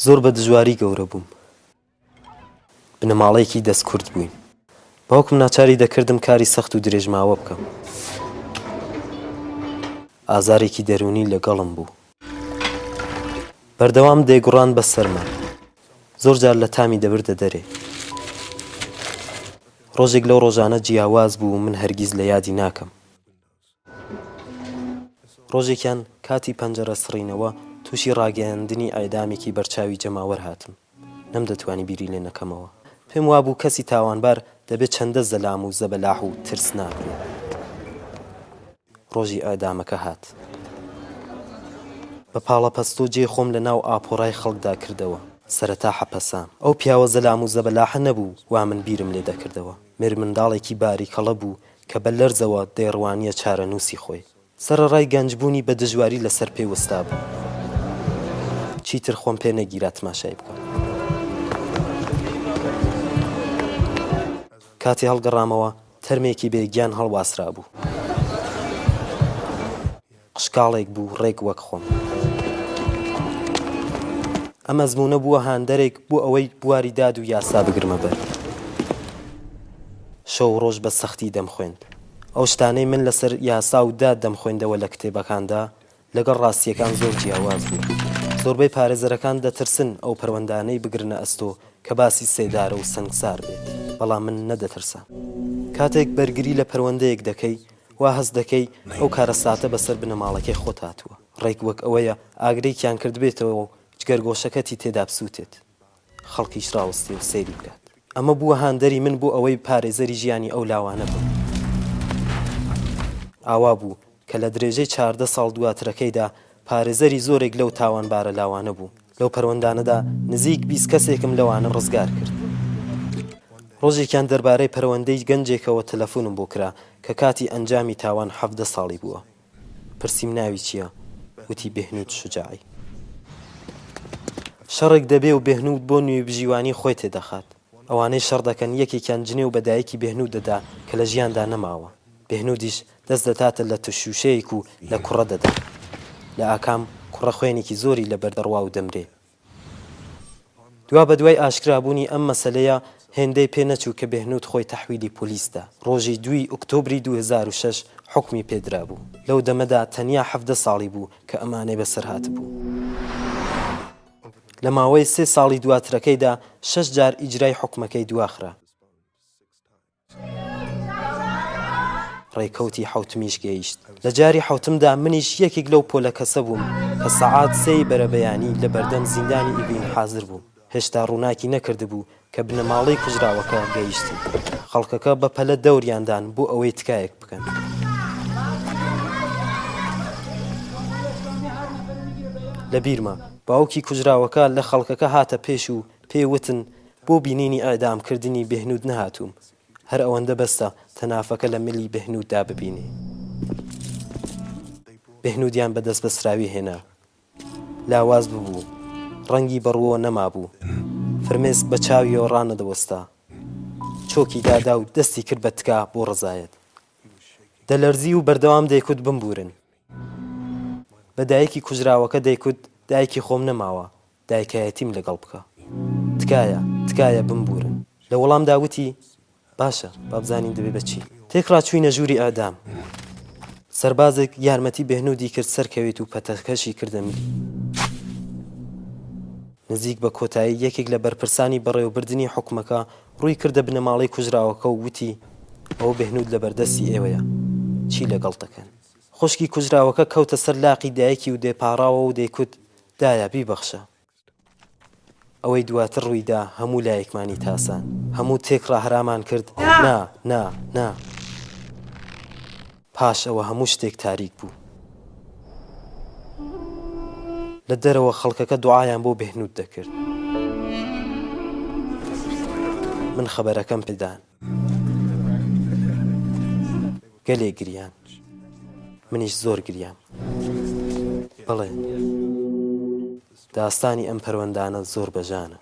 زۆر بە دژواری گەورە بووم. بنەماڵەیەکی دەست کورت بووین. باوکم ناچاری دەکردم کاری سەخت و درێژماوە بکەم. ئازارێکی دەروونی لەگەڵم بوو. بەردەوام دەیگوڕاند بە سەرما. زۆر جار لە تامی دەبردە دەرێ. ڕۆژێک لەو ڕۆژانە جیاواز بوو و من هەرگیز لە یادی ناکەم. ڕۆژێکیان کاتی پەنجەرە سڕینەوە تووشی ڕاگەیاندنی ئیعدامێکی بەرچاوی جەماوەر هاتم. نەمدەتوانی بیری لێ نەکەمەوە. پێم وابوو کەسی تاوانبار دەبێ چەندە زەلام و زەبەلاح و ترسناک بێ. ڕۆژی ئیعدامەکە هات. بە پاڵەپەستۆ جێی خۆم لە ناو ئاپۆرای خەڵکدا کردەوە. سەرەتا حەپەسام. ئەو پیاوە زەلام و زەبەلاحە نەبوو وا من بیرم لێ دەکردەوە. مێرمنداڵێکی باریکەڵە بوو کە بە لەرزەوە دەیڕوانییە چارەنووسی خۆی. سەرەڕای گەنجبوونی بە دژواری لەسەر پێ وەستابوو. چیتر خۆم پێ نەگیرا تماشای بکەم. کاتێ هەڵگەڕامەوە تەرمێکی بێ گیان هەڵواسرابوو. قشکاڵێک بوو ڕێک وەک خۆم. ئەم ئەزموونە بووە هاندەرێک بۆ ئەوەی بواری داد و یاسا بگرمە بەر. شەو و ڕۆژ بە سەختی دەمخوێند. ئەو شتانەی من لەسەر یاسا و داد دەمخوێندەوە لە کتێبەکاندا، لەگەڵ ڕاستییەکان زۆر جیاواز بوو. زۆربەی پارێزەرەکان دەترسن ئەو پەروەندانەی بگرنە ئەستۆ کە باسی سێدارە و سەنگسار بێت، بەڵام من نەدەترسام. کاتێک بەرگری لە پەروەندەیەک دەکەی، وا هەست دەکەی ئەو کارەساتە بەسەر بنەماڵەکەی خۆت هاتووە، ڕێک وەک ئەوەیە ئاگرێکیان کردبێتەوە و جگەرگۆشەکەتی تێدا بسووتێت. خەڵکیش ڕاوەستێ و سەیری بکات. ئەمە بووە هاندەری من بۆ ئەوەی پارێزەری ژیانی ئەو لاوانە بم. ئاوا بوو کە لە درێژەی 14 ساڵ دواترەکەیدا پارێزەری زۆرێک لەو تاوانبارە لاوانە بووم. لەو پەروەندانەدا نزیک 20 کەسێکم لەوانە ڕزگار کرد. ڕۆژێکیان دەربارەی پەروەندەی گەنجێکەوە تەلەفونم بۆ کرا کە کاتی ئەنجامی تاوان 17 ساڵی بووە. پرسیم ناوی چییە؟ وتی بێهنوود شوجاعی. شەڕێک دەبێ و بێهنوود بۆ نوێبژیوانی خۆی تێدەخات. ئەوانەی شەڕ دەکەن یەکێکیان جنێو بە دایکی بێهنوود دەدا کە لە ژیاندا نەماوە. بێهنوودیش دەست دەداتە لەتەشووشەیەک و لە کوڕە دەدا. لە ئاکام کوڕە خوێنێکی زۆری لەبەر دەڕوا و دەمرێ. دوابەدوای ئاشکرابوونی ئەم مەسەلەیە هێندەی پێ نەچوو کە بێهنوود خۆی تەحویلی پۆلیس دا. ڕۆژی دووی ئوکتۆبری 2006 حوکمی پێ درابوو. لەو دەمەدا تەنیا 17 ساڵی بوو کە ئەمانەی بەسەر هاتبوو. لە ماوەی سێ ساڵی دواترەکەیدا شەش جار ئیجرای حوکمەکەی دواخرا. ڕێکەوتی حەوتمیش گەیشت. لە جاری حەوتمدا منیش یەکێک لەو پۆلە کەسە بووم کە سەعات سێی بەرەبەیانی لە بەردەم زیندانی ئیڤین حازر بووم. هێشتا ڕووناکی نەکردبوو کە بنەماڵەی کوژراوەکە گەیشتن. خەڵکەکە بە پەلە دەوریان دان بۆ ئەوەی تکایەک بکەن. لە بیرمە باوکی کوژراوەکە لە خەڵکەکە هاتە پێش و پێی وتن بۆ بینینی ئیعدام کردنی بێهنوود نەهاتووم، هەر ئەوەندە بەسە تەنافەکە لە ملی بێهنووددا ببینێ. بێهنوودیان بە دەستبەستراوی هێنا. لاواز ببوو، ڕەنگی بە ڕووەوە نەمابوو، فرمێسک بە چاویەوە ڕانەدەوەستا. چۆکی دادا و دەستی کرد بە تکا بۆ ڕەزایەت. دەلەرزی و بەردەوام دەیکوت بمبوورن. بە دایکی کوژراوەکە دەیکوت دایکی خۆم نەماوە، دایکایەتیم لەگەڵ بکە. تکایە، تکایە بمبوورن. لە وەڵامدا وتی، باشە، با بزانین دەبێ بە چی. تێکڕا چووینە ژووری ئیعدام. سەربازێک یارمەتی بێهنوودی کرد سەرکەوێت و پەتەکەشی کردە ملی. نزیک بە کۆتایی یەکێک لە بەرپرسانی بەڕێوەبردنی حوکمەکە ڕووی کردە بنەماڵەی کوژراوەکە و وتی، ئەوە بێهنوود لەبەردەستی ئێوەیە، چی لەگەڵ دەکەن؟ خوشکی کوژراوەکە کەوتە سەر لاقی دایکی و دەیپاڕاوە و دەیکوت، دایە بیبەخشە. ئەوەی دواتر ڕوویدا هەموو لایەکمانی تاسان. هەموو تێکڕا هەرامان کرد، نا، نا، نا. پاش ئەوە هەموو شتێک تاریک بوو. لە دەرەوە خەڵکەکە دوعایان بۆ بێهنوود دەکرد. من خەبەرەکەم پێدان. گەلێ گریان. منیش زۆر گریام. بەڵێ، داستانی ئەم پەروەندانە زۆر بەژانە.